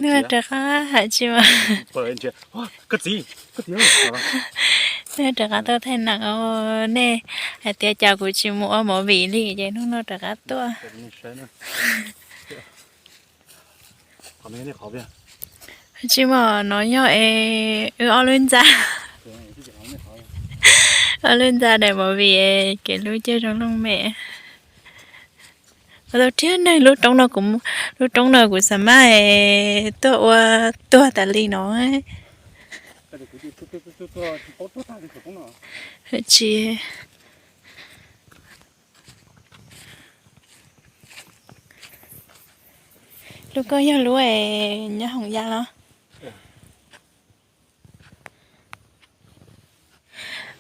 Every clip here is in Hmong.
Nws rov qab hais tsis mas. Nws rov qab tuaj thaij nees os. Nej hais tias cas kuv tsis mus ua movie li ces hnub no rov qab tuaj. Tsis mas no yog es wb ob lub ntxa, ob lub ntxa daim movie kev hlub caij zoo looj mem. Ua tau thiab neeg lub roob no kuv, lub roob no kuv xav mas tuaj ua tuag tas li no. Tsis, lub koj yog lub nyob hoom ya los?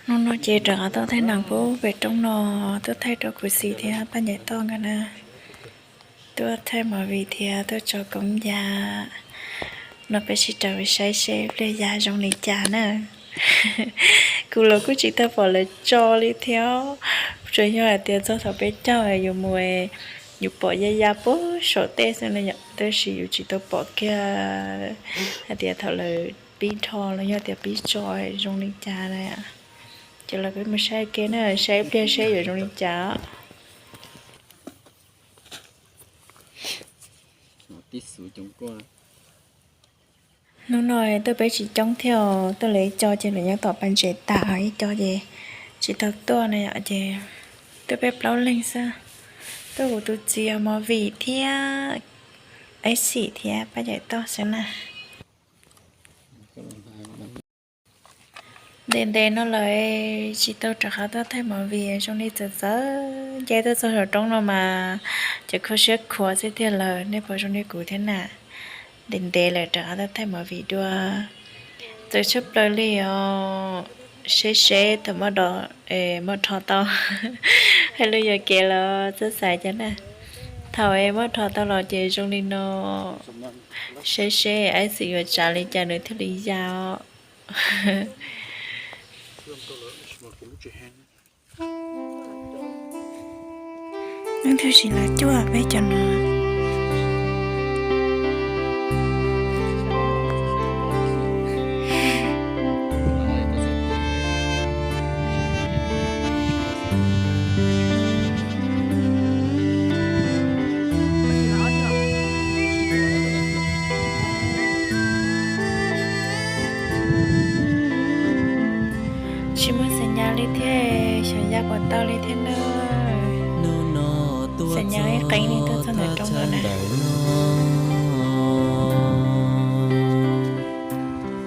Hnub no ces rov qab tuaj thaij nees pub pem roob no, tuaj thaij rau kuv txiv thiab Paj Ncaim Toj nkawd na. Tuaj thaij movie thiab tuaj tso koob ya. No peb sib raws saib seb pliag ya zoo li cas na. Kuv los kuj tsis tau pom lawv tso li thiab. Tsuas yog hais tias txog thaum peb caug yuav mus, yus pom ya ya puag saum tej xwb na yom, tab sis yus tsis tau pom kiag hais tias thaum lawv pib rho los yog tias pib tso zoo li cas na. Ces los peb mus saib ke na, saib ib pliag seb yuav zoo li cas. Hnub no tuaj peb tsis coob thiab, tuaj lawv ib co ces lawv nyob tom pas ntses tas, ib co ces tsis tau tuaj na yom, ces tuaj peb plaub leeg xwb. Tuaj kuv tus txiv Movie thiab Ib Xim thiab Paj Ncaim Toj xwb na. Ntev ntev no lawm tsis tau rov qab tuaj thaij movie, zoo li txawv txawv nce tuaj txog saum roob no mas cov kho siab khuav xwb tiag lawm, nej puas zoo li kuv thiab na? Ntev ntev lawm rov qab tuaj thaij movie dua. Txawv tshaj plaws li os. Seb seb thaum muaj do, muaj rho tau, hais lus yuam kev los txawj xaiv cov na. Thaum es muaj rho tau los ces zoo li no. Seb seb Ib Xim yuav tsav li cas nws thiaj li ya os. Leej twg tsis lam cuaj peb cov no. Tsis muaj xeem nyas li thiab, xyov ya puas tau li thiab na. Xeem nyas ib qeeb li tuaj txog ntawm roob no na.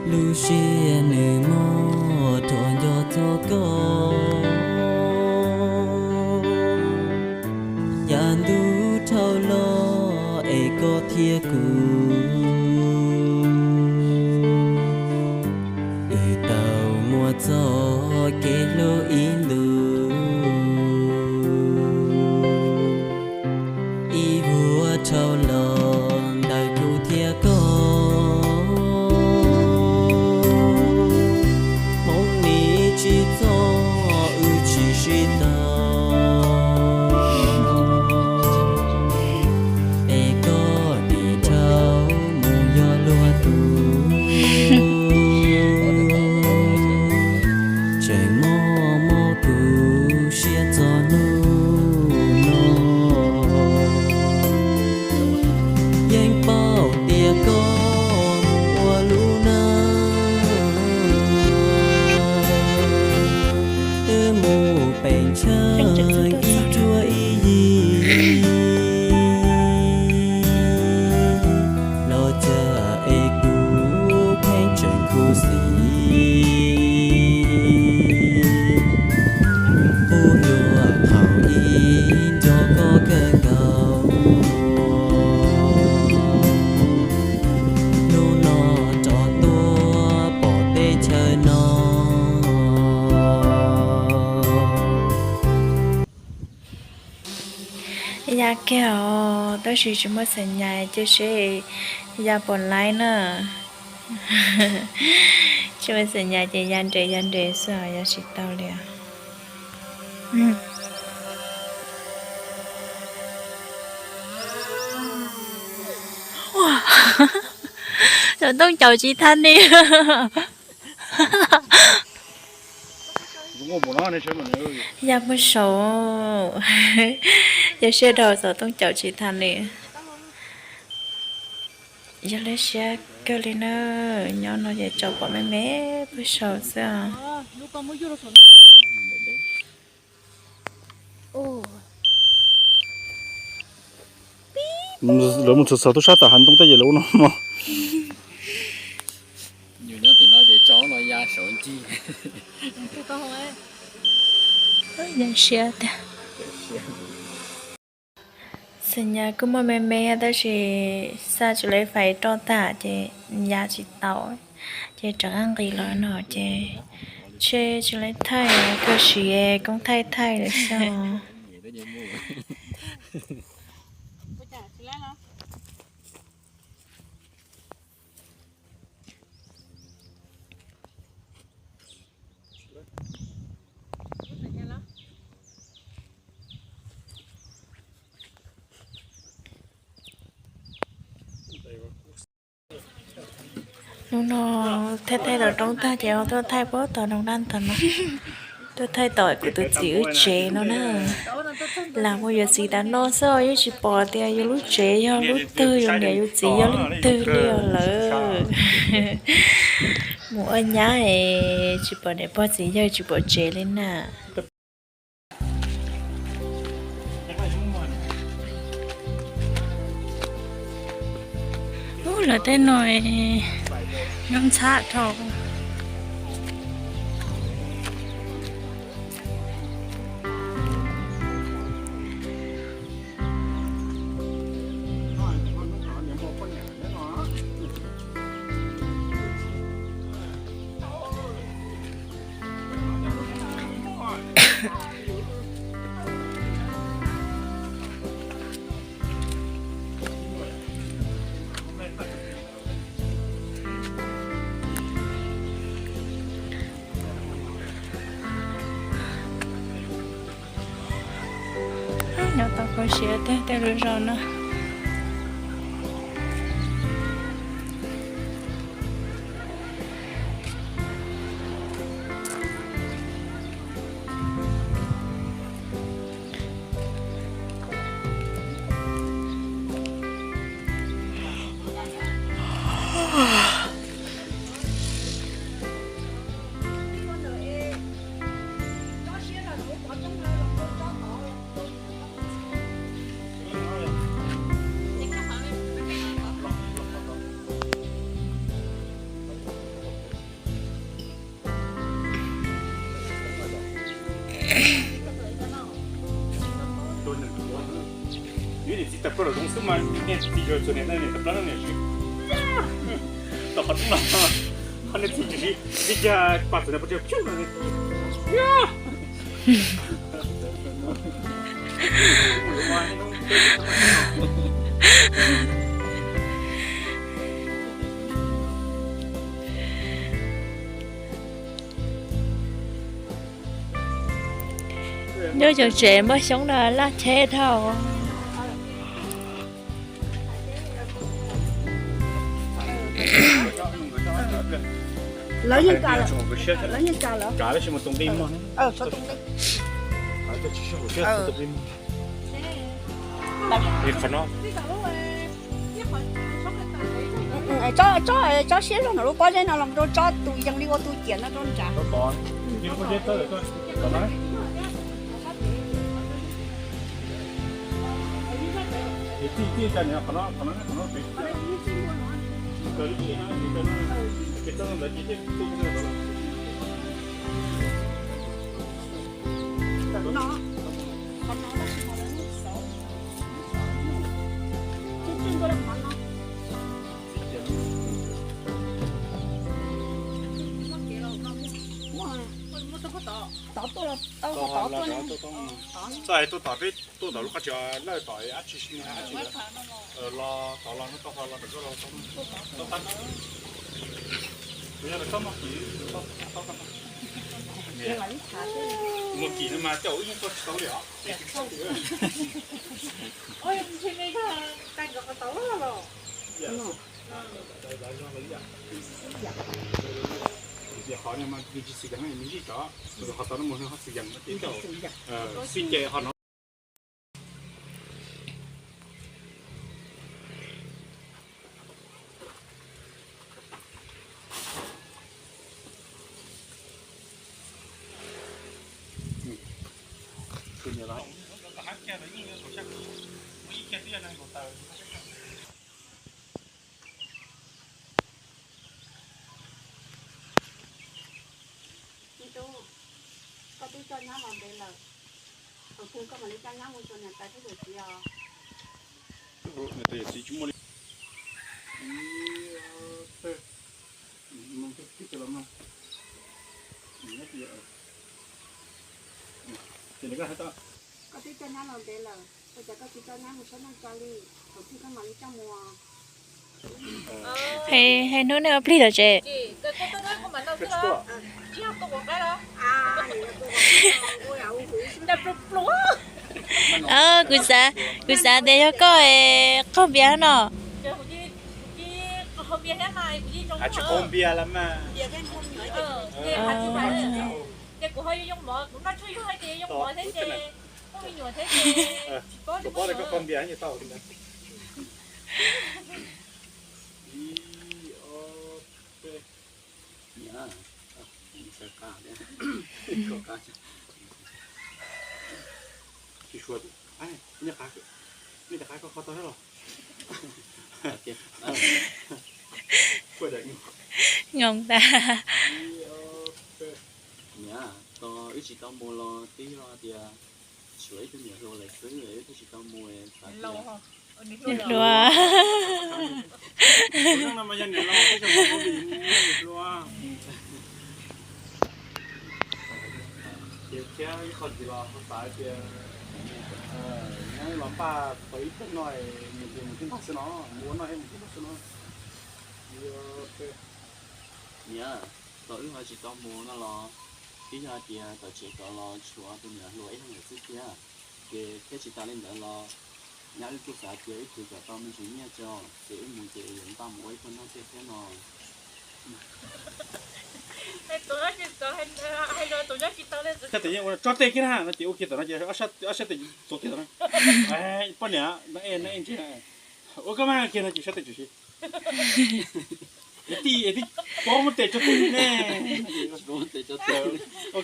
Lub siab nws muaj rho nco txog koj, yav ntuj dhau los es koj thiab kuv wb tau muaj txoj kev hlub ib ntus. Ib vuag dhau los ntawm kuv thiab koj, hmoov nim tsis txog wb tsis sib tau, es koj nim dhau mus yog luag tus. Tseem mob mob kuv siab txog hnub no, yeej paub tias koj mus ua lub neej, wb mus pem ntshav ib cuab ib yig, los cas es kuv pheej tseem khuv xim, kuv yuav thaum ib nco koj kawg nkaus. Hnub no rov tuaj pom teb chaws no. Ya kiag os, tab sis tsis muaj xeem nyas, cia seb ya pom laib na. Tsis muaj xeem nyas ces ya nres ya nres xwb os, ya tsis tau li os. Xov tooj caum tsis thaj ni. Ya muaj saum, yog siab dhau xov tooj caum tsis thaj ni. Yog lub siab kawg li na, nyob no ces tso pom me me puag saum xwb os. Lawv mus txog txog tub sab tom hav ntoo tej ces lawv ua no mog. Yus nyob tim no ces tso no ya saum ncig. Ya siab tiag. Xwm nyas kuj muaj me me tab sis xa tsis lawv fais roj tag ces ya tsis tau, ces rov qab nqis los no ces tshe tsis lawv thaij, kawg siav koob thaij thaij lawm xwb. Hnub no thaij thaij tom roob tag ces ho tuaj thaij puag tom nroog daj ntawd no. Tuaj thaij tom kuv tus txiv wb tsev no na. Lam mus yuav txiv tas no xwb yeej tsis pom tias yus lub tsev yog lub twg, yus niam yus txiv yog leej twg li os lawm. Mus ua nyab es tsis pom niam pog txiv yawg tsis pom tsev li na. Ub, lawv tej no nyob ntxhab dhau. Nyob tau kho siab tiag tej lub zos no. Yus niam txiv tawm plaws lawm zoo xwb mas niag txiv yawg txhua niam niam tawm plaws niam tsis tau qhov tub no, qhov niag txiv tsis li cas pas txog niag pov tseg pheej no. Nyob cov tsev npaj xyoob no laj cheb dhau. Lawv yeej tsa lawm, lawv yeej tsa lawm. Qhov no tsob siab zog ntawm lub pob zeb no los rau tsob tus yees li ua tus ciam no rau nrad. Txoj hais tuaj tom peb tuaj tom lub qab tsuas lawm tom ab tsi si ab tsi los tom los no tau los ntawm koj los tau tau. Kuv yog txoj muag kis, muag kis no mas coj ib yeej tuaj tsis tau li os. Ces qhov no mas nws tsis xwm yees, nws ntsib tso, qhov tau no mus nws ho xwm yees no ces tau, xwm ces ho no. Me tub, koj twb coj nyab los ntev lawm, thaum twg koj mam li coj nyab mus xyuas niam tais thiab yawm txiv os? Niam tais yawm txiv tsis muaj li. Koj twb coj nyab los ntev lawm, ua cas koj tsis coj nyab mus saib neej tsa li, thaum twg koj mam li coj mus? Hais hnub nej ua plig lawm tsev. Kuv xav, kuv xav tias yog koj qaug npias no. Tsis qaug npias lawm mas. Ces kuv ho yuav yoo mov, kuv noj tshuaj yog hais tias yoo mov thiab ces muaj me nyuam thiab ces tsis paub tias koj qaug npias tau. Ib, ob, peb. Niam, koj qab, koj qab, tsis suav, nej qab, nej cov qab koj kho tau thiab los? Ngoo tas. Niam, tos wb tsis tau mus los twb yog tias tshuav ib tug niam hluas lawm xwb, wb thiaj tsis tau mus, xav tias hluas. Ces thiab ib qho ntxiv los kuv xav tias nyab los npaj tau ib peb no, mus ces mus tib nrag xwb no, mus ua noj mus tib nrag xwb no. Niam, tos wb ho tsis tau mus no los twb yog hais tias tom tsev tod los tshuav tus niam hluas ib leeg lawm xwb thiab. Ces thiab tsis tas li ntawd los nyab wb kuj xav tias wb khwv kom tau me ntsis nyiaj tso, ces wb mus ces yuav npaj mus ua ib pab noj thiab thiab no. Koj tes yeej ua tso tej kiag na no ces ua kiag tom no ces ob sab tes tuav kiag tom no. Poj niam no, no ntsia, ua koj mas kiag no ces sab tes tsuam si. Es tij, es tij, paub muab tes tso tej ne. Tso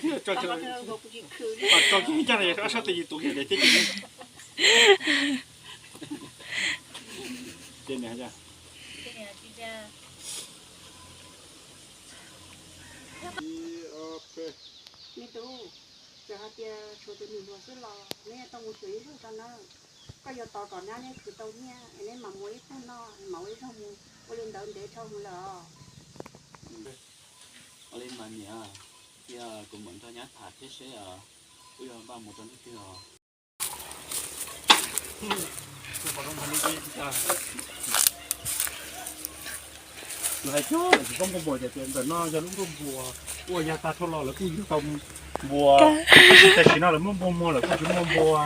kiag, tso kiag ib cag no, ob sab tes tuav kiag tes tij. Ces niam, me tub, txawm hais tias tshuav tus niam hluas xwb los neb tau mus xyuas ib zaug tso na. Koj yuav tos kom nyab neb khwv tau nyiaj es neb mam mus ua ib pab noj, mam ua ib zaug mus, ua li ntawd ntev dhau mus lawm os. Ua li mas niam, thiab kuv mam nrog nyab tham thiab seb wb yuav npaj mus rau hnub twg os. Lawv hais coob lawm tsis paub npua muag, ces tias ntawm no yog lub npua muag uas yog tag dhau los lawv kuj yug tau npua, tam sim no lawv muaj npua muag lawm kuj tsis muaj npua.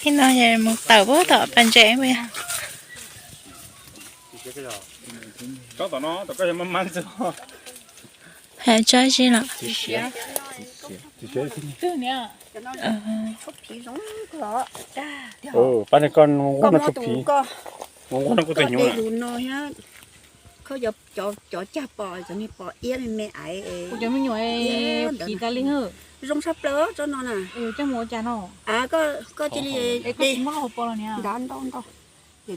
Ib no yog mus tawm puag tom pas ntses. Tsob tom no tom koj yog mab mab ntxwg. Has tsob zib los. Pab ne koj nquag no tshuav phiv, nquag no kuj tus nyuaj. Cov cag pom cov niag pom iab me me aiv, cov me nyuam phiv tas li. Zoo tshaj plaws tsob no na. Coj mus ua cas no? Koj cia li de ntau ntau.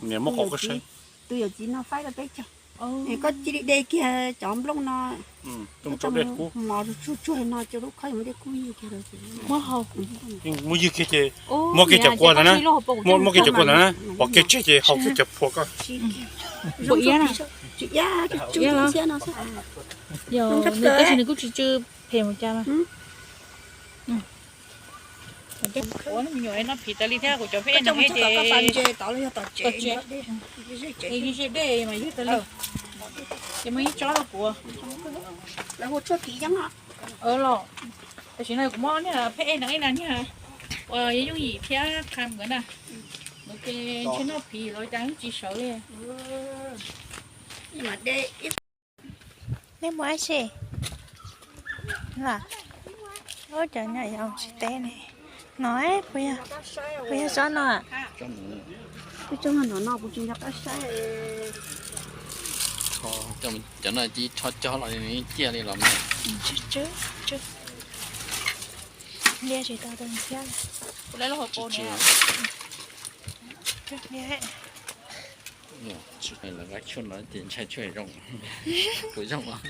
Niam muab qhov qhov saib. Tus yawm txiv no faib rau peb caug. Koj cia li de kiag cov nplooj no mos tsuag tsuag no coj lub khob muab dej kub ywg kiag. Muab ywg kiag ces muab kiag cov kua ntawd na, muab kiag cov kua ntawd na, pov kiag tseg ces hau kiag cov phua koj. Zoo tshaj plaws. Nws kuj tsis tsw phem mus cas mas. Ua me nyuam no phiv tas li thiab kuv cov peb no ces ze dej mas ywg tas li. Ces muaj ib tsob rau kuv. Lawv hu tshuaj phiv yeeb os. Los, tam sim no kuv muab niag pheb ej no ib na niag, uas yog yooj yim thiab qha nkawd na. Nkawd ces ntshe noj phiv los cas tsis sawv li. Nej mus ua si. Ub, cov nyuam yaus tsis teb ne. No, puas yog tsob no? Kuv tsob no no kuv tsis nco qab saib. Cov no ib rho cog los nws ciaj li los mas. Liaj tsis tau tau thiab. Lawv vaj tshuaj no ces ntshai tshuaj zoo, puas zoo os.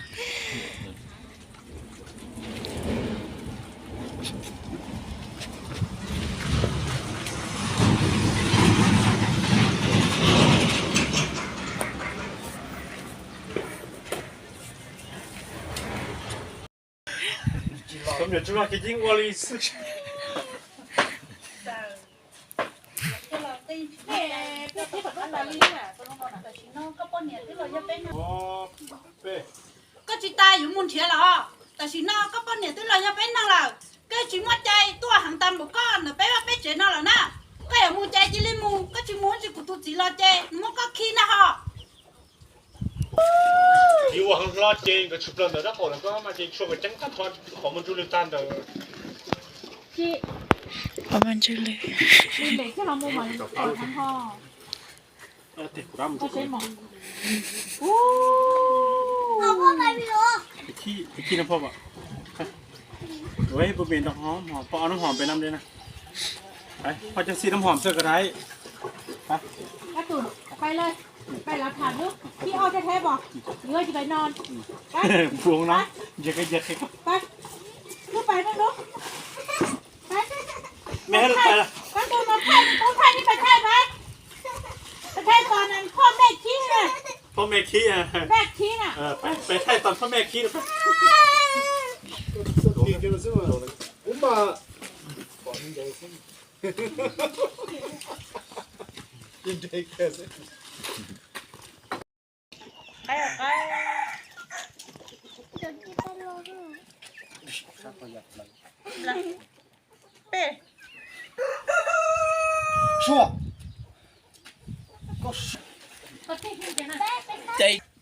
Cov niam tsis los ces yeej ua li xwb. Koj tsis tas yuav mus nrhiav los? Tam sim no koj poj niam twb los yog peb neeg lawm, koj tsis muaj cai tuaj heev tas npaum koj ntawm peb vaj peb tsev no lawm na. Koj yuav mus ces cia li mus, koj tsis mus tsis kuv tus txiv los ces nws muab koj khi na ho. Txiv ua heev hlo ces nkawd tshwm plaws ntawm rab qaum lawm koj mas ces tshuav nkawd ceeb tag nrho qhov muaj ntswg lwg tag ntawd. Qhov muaj ntswg lwg. Poj cog xim noj hom xwb koj dai. Pais los tham lub khib ob thiab thiab pom, yuav tsis pais no. Npuo no, nce qe nce qe. Pais, lub pais no lub. Pais, pais, pais, pais, pais, pais thaij pais. Pais thaij tos phoj mej khib na. Phoj mej khib na. Pais thaij tos phoj mej khib. Kuv mas Peb.